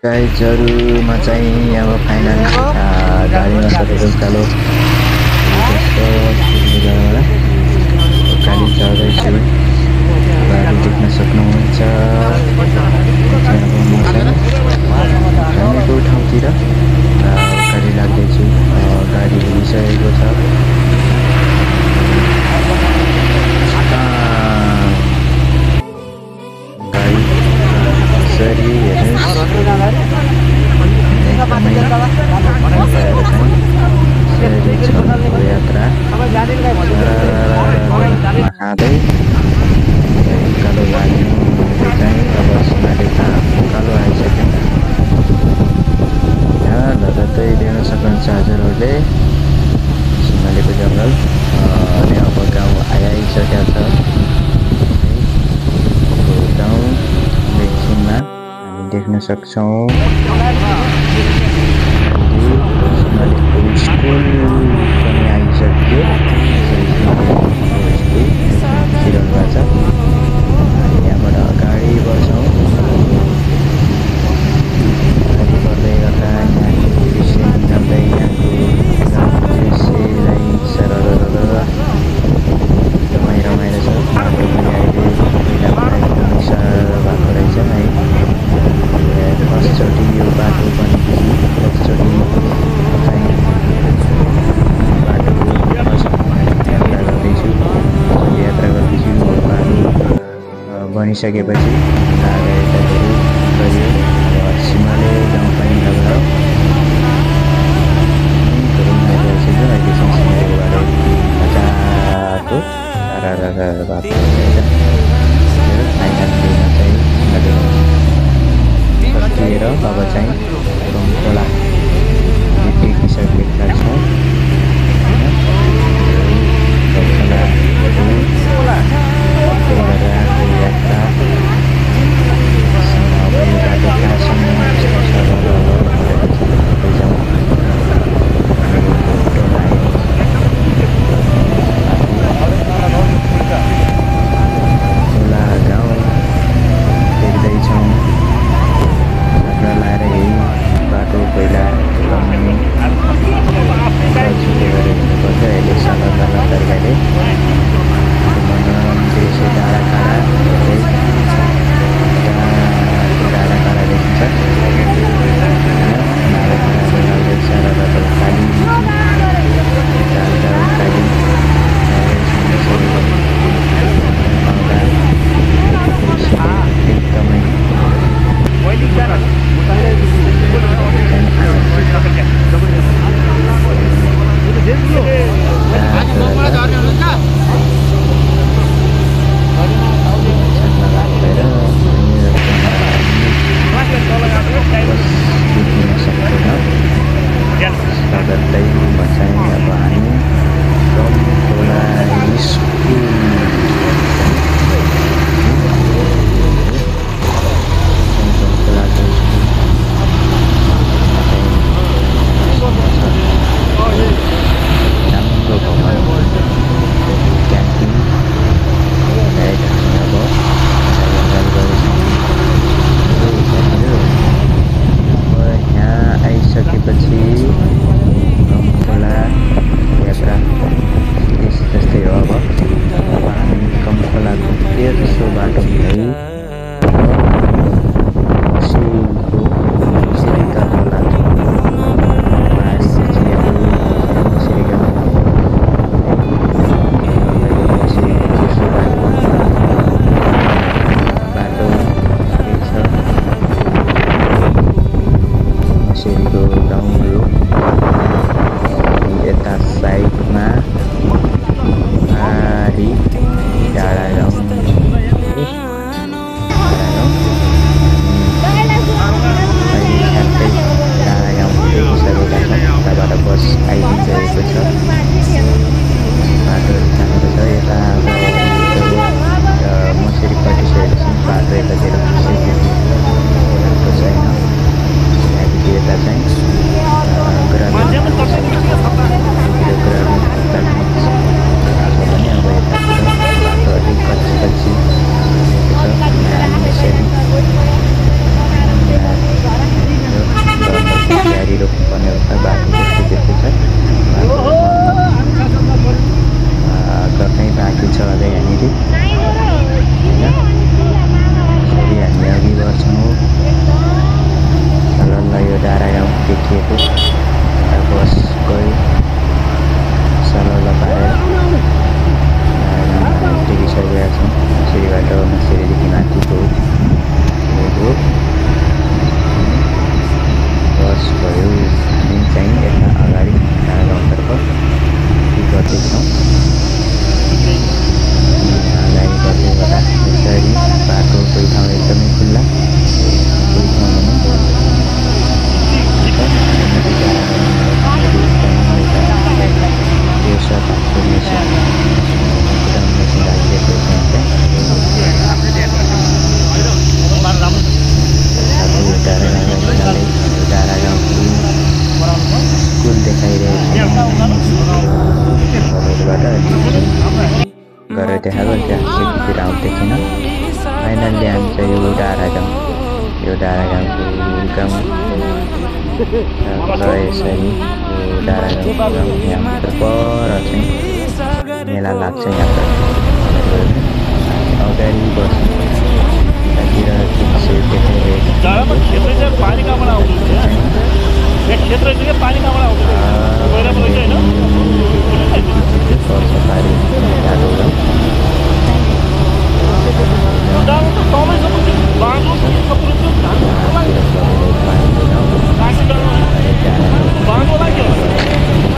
गाइजहरुमा चाहिँ अब फाइनल गाडीमा सबैको उकालो गाडी चढ्दैछु। गाडी देख्न सक्नुहुन्छ झन्डैको ठाउँतिर गाडी लाग्दैछु। गाडी हिँडिसकेको छ। गाडी यसरी यात्रा खाँदै उकालो लाग्नु चाहिँ अब सिमाले उकालो आइसक्यो। यहाँ लगत्तै देख्न सक्नुहुन्छ हजुरहरूले सिमालेको जङ्गल अनि अब गाउँ आइसकेको छ। गाउँ एकछिनमा हामी देख्न सक्छौँ। स्कुल पनि आइसक्यो। सिरनमा छ। यहाँबाट अगाडि बढ्छौँ। अगाडि बढ्दै गर्दा यहाँको दृश्य निकाल्दै यहाँको दृश्यलाई एकदमै रमाइलो छ। बाटो पनि अहिले पहिलाको भएको रहेछ है। फर्स्टचोटि यो बाटो बनेपछि फर्स्टचोटि चाहिँ बाटो यात्रा गर्दैछु। बाटो बनिसकेपछि यात्राहरू गरियो। सिमाले गाउँ पनि लगभग अहिले सिमालेको बाटो मजाको भएको सकिएर अब चाहिँ खोला देखिसकेका छौँ। Thanks. देखाएको त्यहाँ सिटीतिर आउँदैछौँ फाइनल्ली हामी चाहिँ यो डाँडा गाउँ गाउँको गाउँ र यसरी यो डाँडा गाउँ यहाँभित्र पर चाहिँ मेला लाग्छ यहाँ